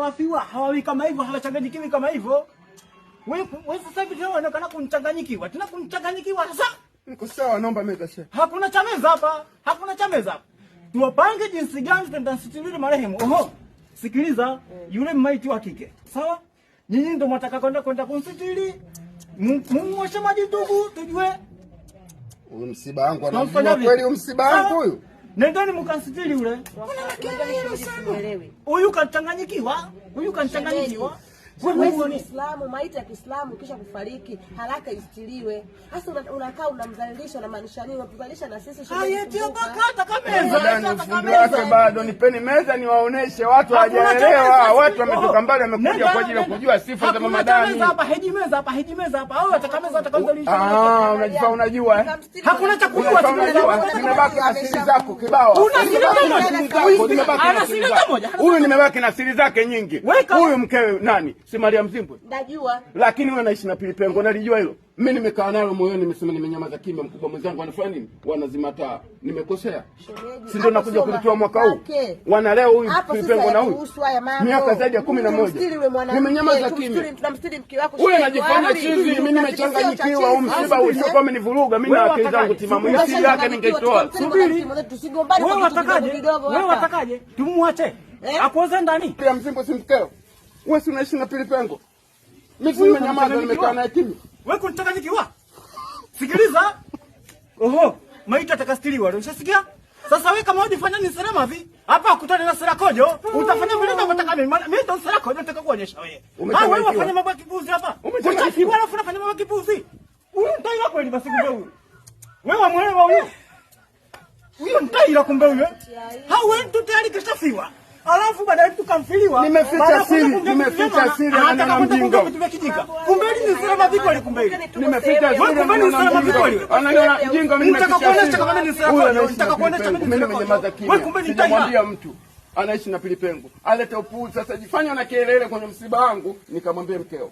Wafiwa hawawi kama hivyo, hawachanganyikiwi kama hivyo. Wewe sasa hivi tena unaonekana kunchanganyikiwa. Tena kunchanganyikiwa sasa. Niko sawa, naomba meza shehe. Hakuna cha meza hapa. Hakuna cha meza hapa. Tuwapange jinsi gani tutamsitiri marehemu. Oho. Sikiliza, yule maiti wa kike. Sawa? Nyinyi ndio mwataka kwenda kumsitiri. Mumwoshe maji ndugu tujue. Huyu msiba wangu Tunamfanya anajua vipi? kweli huyu msiba wangu Sawa? huyu. Nendeni mkansitiri yule. Huyu kachanganyikiwa. Huyu kachanganyikiwa. Wewe Wewe huoni? Muislamu, maiti ya Kiislamu kisha kufariki haraka istiriwe. Sasa unakaa unamdhalilisha, unamaanisha nini? Unatudhalilisha na sisi shemeji, Hayeti kumbuka. bakata kameza. Nadhani ufundi wake bado, nipeni meza niwaoneshe watu Hakuna cha hawajaelewa. meza. Watu wametoka mbali wamekuja Nenda, kwa ajili ya nenda. kujua sifa za Hakuna Mama cha Dani. meza hapa, heji meza hapa, heji meza hapa. Au atakameza atakamzalisha. Ah, unajifaa unajua eh? Ukamstiri Hakuna cha kujua, Unajifaa sikiliza. unajua. Nimebaki na siri zako kibao. Una siri Nimebaki na moja. siri zako, nimebaki na Ana siri siri zako. moja. Huyu nimebaki na siri zake nyingi. Weka. Huyu mkewe nani? Si Maria Mzimbwe. Najua. Lakini wewe anaishi na Pilipengo, nalijua hilo. Mimi nimekaa nalo moyoni, nimesema nimenyamaza kimya. Mkubwa mwenzangu anafanya nini? Wanazima taa. Nimekosea? Shemeji, Si ndio hapo nakuja sio kulitoa mwaka huu? pake. Wanaleo huyu Hapo sasa Pilipengo na huyu yatuhusu haya mambo. miaka zaidi ya 11. Tumstiri yule mwanamke, Nimenyamaza kimya. Tunamstiri mke wako. Huyu shemeji, anajifanya wapi? chizi, mimi Sio cha nimechanganyikiwa. Huu chizi. msiba usiokuwa amenivuruga mimi na Wewe akili zangu watakaje? timamu. Hii siri yake ningeitoa. Subiri. Tusigombane Wewe kwa vitu vidogo watakaje? vidogo Wewe hapa. watakaje? Tumwache. Eh? Akuoze ndani. Pia Mzimbo si mkeo. Wewe si unaishi na Pilipengo. Mimi si Huyu nimenyamaza, nimekaa naye kimya. Wewe kunichanganyikiwa. Sikiliza. Oho, maiti atakastiriwa. Ushasikia? Sasa wewe kama unajifanya ni salama hivi, hapa ukutane na sera kojo, utafanya vile unavyotaka mimi. Maana mimi ndo sera kojo nataka kuonyesha wewe. Ah, wewe Umechanganyikiwa. wafanya mambo ya kipuzi hapa. Umechanganyikiwa. Uchafiwa alafu unafanya mambo ya kipuzi. Huyu mtaila kweli basi kumbe huyu. Wewe wamuelewa huyu? Huyu mtaila kumbe huyu. Hau wewe mtu tayari kashafiwa. Alafu baadaye tukamfiliwa. Nimeficha Baada ya siri, kwenda kuongea vitu nimeficha vya siri, maana, ananiona anataka kwenda mjinga. kuongea vitu vya kijinga. Kumbe ni salama vipi kweli kumbe hili? Nimeficha Wewe siri, kumbe ni ananiona salama mjinga. vipi kweli? Ananiona mjinga, mimi Nitaka nimeficha kuonesha siri. kama mimi ni sera Huyu kojo, anaishi na nitaka kuonesha Pilipengo, mimi ni mimi sera nimenyamaza kojo. kimya. Wewe kumbe ni mtaila. Sijamwambia mtu. Anaishi na Pilipengo. Alete upuuzi sasa, jifanya na kelele kwenye msiba wangu, nikamwambia mkeo.